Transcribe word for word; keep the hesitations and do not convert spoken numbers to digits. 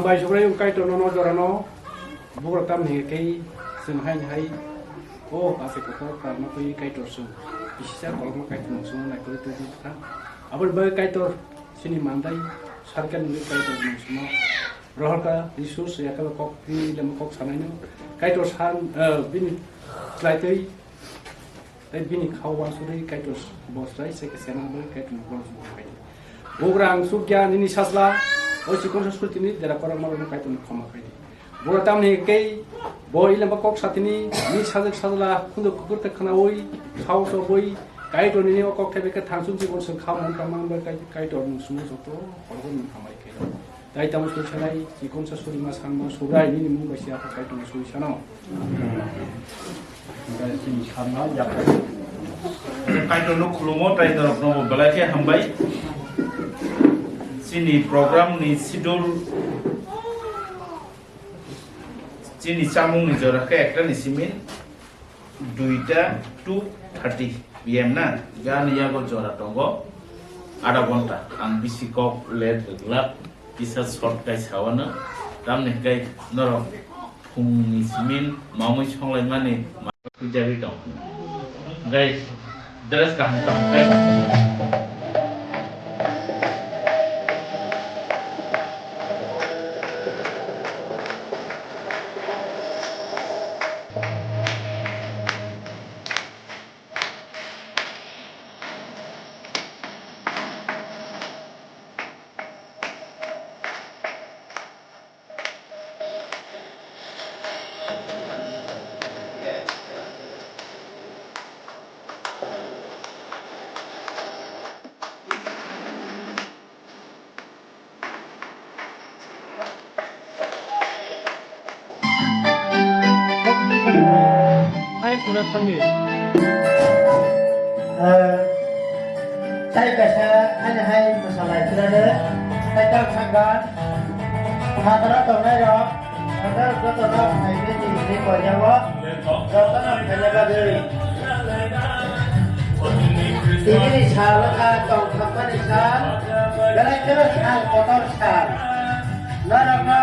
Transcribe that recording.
Hai Subraiyung Kaitor nono jorano, bugra tamni hwnkhe tei chwng haini hai o ase kotor karma twi Kaitor chwng. Bisisa kolokma Kaitor mung chwngno naikolwi twi twi bwkha. Aboni bagwi Kaitor chini mandai sarkel ni Kaitor mung chwngno rohorkha, Jisu siyakhe kok twi lemo kok sanaino Kaitor san, eh, bini khlai twi Tei bini khao uansugwi Kaitor bo srai se khe sena bai Kaitor ni borok song pai. Bugra ang sukya nini sajla, o chikon sa suri tini dera korang maro Kaitor ni khoma pai. Bugra tamni kei bo ilemba kok satini ni sajak sajla khundu kukur te khnaui khao so boi Kaitor nini o kok thebe khe thangsung chikon se khao mon tamang bai Kaitor ni sumo joto korokon ni khamai khe. Tai tamo sui sanai, chikon sa suri ma sang ma Subrai nini mung bai siya kha Kaitor sui sano. Kaitor no khulumo, tai norok no belai khe hambai. Chini program ni schedule, chini chamung ni jora khe ekta ni simin duita two thirty P M na, yani yago jora tongo, adha ghonta. Ang bisi kok let glak, kisa short kai sawano, tamni kai norok phungni simin mamui songlaimani ma-, pujari tong. Guys, dress kaham kaham kai. Hai, kuna thangni. Eh, tai kaisa ani hai mwsalai phirare, tai tang sangka, hataro tongnai rok, hataro joto no phaikhe ni hwnwi koijago, joto no phaina bagwi. Tini ni sal wngkha tongthokmani sal, belai kheno sal kotor sal. Norokno